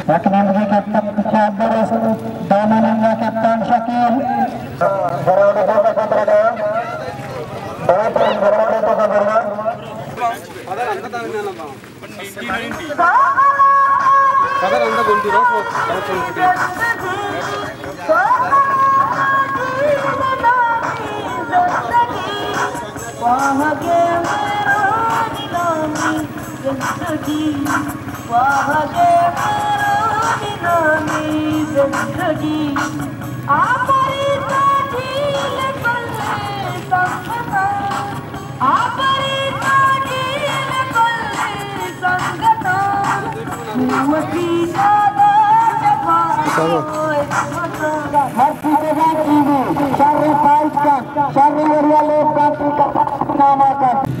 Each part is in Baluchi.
یک نیمگے کپتن چاردہ رس، دومی نیمگا کپتن شکیل۔ گراؤنڈ ءِ توکا کندرگا، بہترین گراؤنڈ ءِ توکا کندرگا۔ مرچی بزاں ٹی وی شر فائٹ کن، شر ایریا لیب کن، ٹی وی ناما کن۔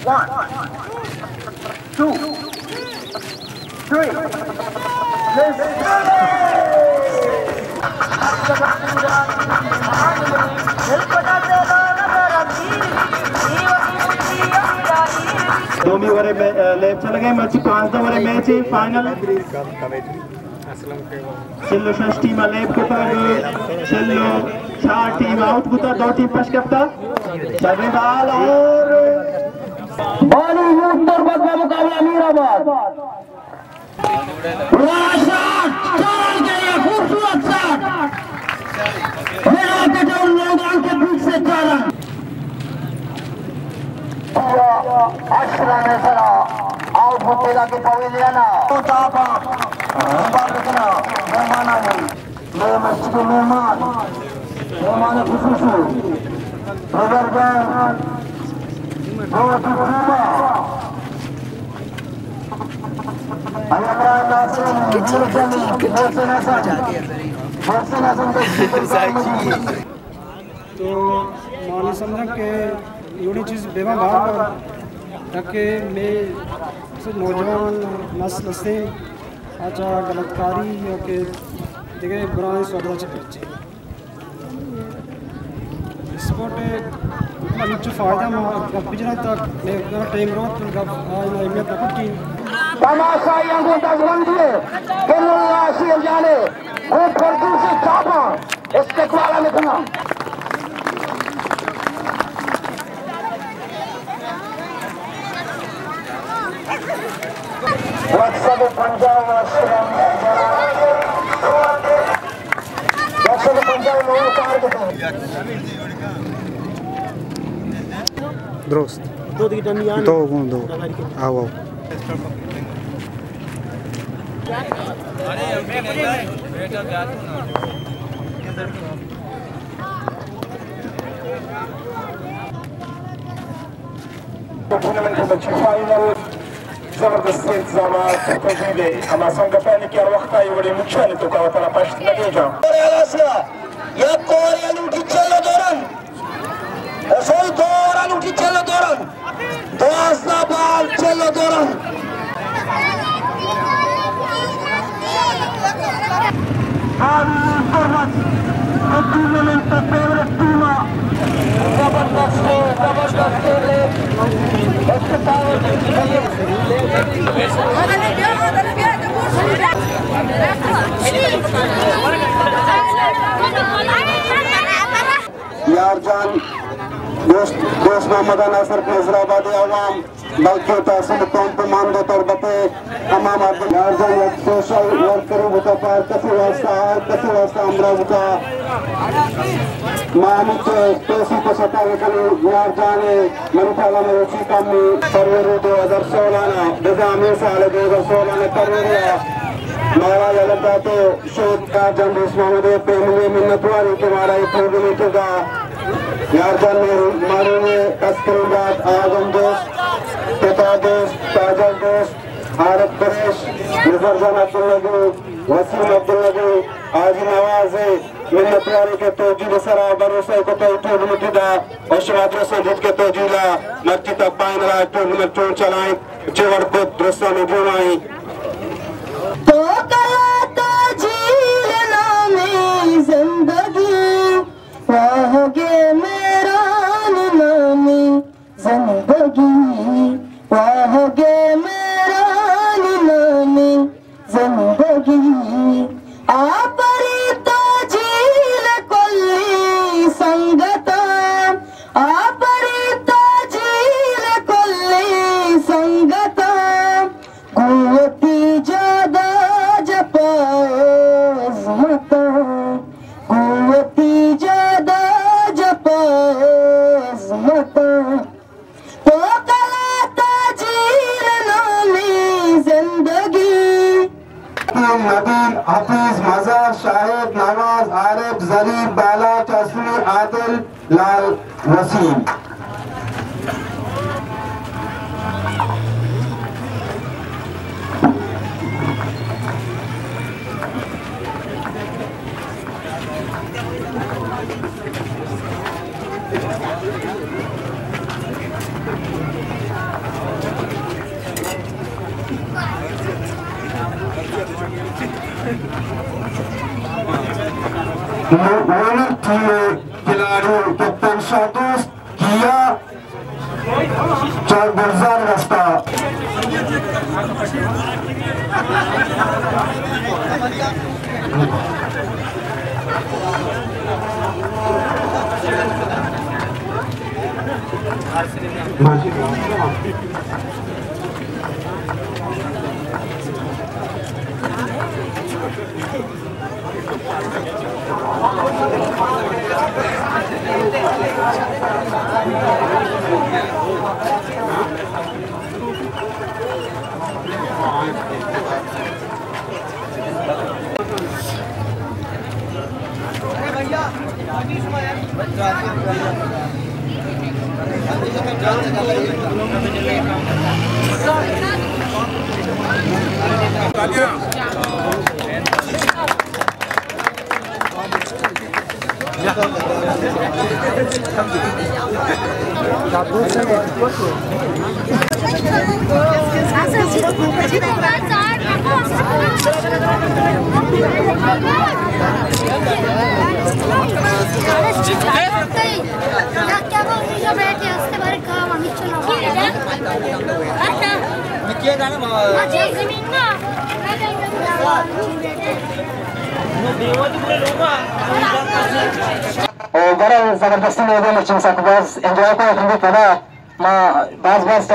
One, two, three. دومی اوور ءِ مے-، لیب چلگ ءَ، مرچی پانزدہ اوور ءِ میچ ءِ فائنل۔ چل ءُ شش ٹیم ءَ لیب کتگ، چل ءُ چار ٹیم آؤٹ بوتگ، دو ٹیم پش کپتگ۔ شریں بال اور بالی یوتھ تربت کا مقابلہ امیر آباد۔ بڑا شاٹ، چار رن کے لیے خوبصورت شاٹ۔ میرا کٹول میدان کے بیچ سے چار رن۔ پورا ہشت رن ءِ سرا آؤٹ بوتگ کہ پویلین ءَ تو ٹاپ ءَ بال کنا مہمان آئی۔ مئے مسجد ءِ مہمان، مہمان خصوصی بزرگان، بہت خوبا۔ اللہ ناصر، محسن حسن، محسن حسن، محسن حسن۔ تو ما نی سمجھاں کہ ایوڑیں چیز بہ باں بار بار، تاکہ مئے نوجوان نسل استیں، آ چہ غلط کاری یا کہ دگہ براہیں صحبت ءَ چہ بچیں۔ اسپورٹ ءِ انچو فائدہ ما گپ بجناں، تاکہ مئے ٹائم روت، گپ آئی اہمیت نہ کٹی۔ تماشائیاں گوں دزبندی ءَ کہ ملا شیر جان ءَ گوں پردوسی چاپاں استقبال ءَ بکناں۔ یک سد ءُ پنجاہ ءُ ہشت رن، یک سد ءُ پنجاہ ءُ نو کار بکن۔ درست۔ دو دیگہ ڈنی آن۔ دو گوں دو۔ آو، آو۔ ٹورنامنٹ ءِ مرچی فائنل، زبردستیں انتظامات، تجویز ءِ ہما سنگتانی کہ ہر وخت ءَ اے وڑیں مچانی توکا وتارا پشت نہ گیجاں۔ یک اوور ءَ لوٹی چل ءُ دو رن۔ اصل دو اوور ءَ لوٹی چل ءُ دو رن۔ دوازدہ بال، چل ءُ دو رن۔ آ، ٹورنامنٹ ءِ فیورٹ ٹیم ءَ۔ زبردست، زبردست۔ یار جان، دوست، دوست محمد ناصر فیصل آباد عوام، بلکہ تحصیل پمپ مند و تربت تمام مردم۔ یار جان یک سوشل ورکر بوتا، پہ ہر کسی واسطہ، ہر کسی واسطہ ہمراہ بوتا۔ ما ہمیں تو توسیع تو ستا کنی یار جان، منی خیال میں اسی کمی۔ فروری دو ہزار سولہ نا، بزاں ہمیں سال دو ہزار سولہ نا فروری آ، مارا یلہ داتو شوت کار جان دوست محمد ءِ فیملی منتوار ایں کہ مارا اے پروگرام ءَ چہ دا۔ یار جان مہر-، مہرومی ءِ تذکرہ دات، آزم دوست، پتا دوست، تاجل دوست، عارف قریش، نظر جان عبدالنبی، وسیم عبدالنبی، حاجی نواز ءِ منت واریں کہ تو جیل سرا بھروسہ کت ءُ ٹورنمنٹ دا ءُ شما درستاں دیت کہ تو جیل ءَ مرچی تا فائنل ءَ ٹورنمنٹ چون چلائیں، چے وڑ کت درستاں نوں دیوائیں۔ تو کلا تا جیل نامی زندگی، واہ گے مہران نامی زندگی، واہ گے مہرانی نامی زندگی۔ آپری تاجیل کلی سنگتاں، آپری تاجیل کلی سنگتاں، گوں وتی جادا جپا ءُ زمتاں، گوں وتی جادا جپا ءُ زمتاں۔ تو کلا تا جیل نامی زندگی۔ نبیل، حفیظ، مظہر، شاہد، نواز، عارف، ظریف، بالاچ، حسنی، عادل، لال، وسیم۔ ونر ٹیم ءِ کھلاڑی کپتن شاہ دوست کیا چار گلزار رستہ۔ او برا زبردستی لوگ ہے، مرچی سک باز انجوائے کو، ہندی پدا ما باز باز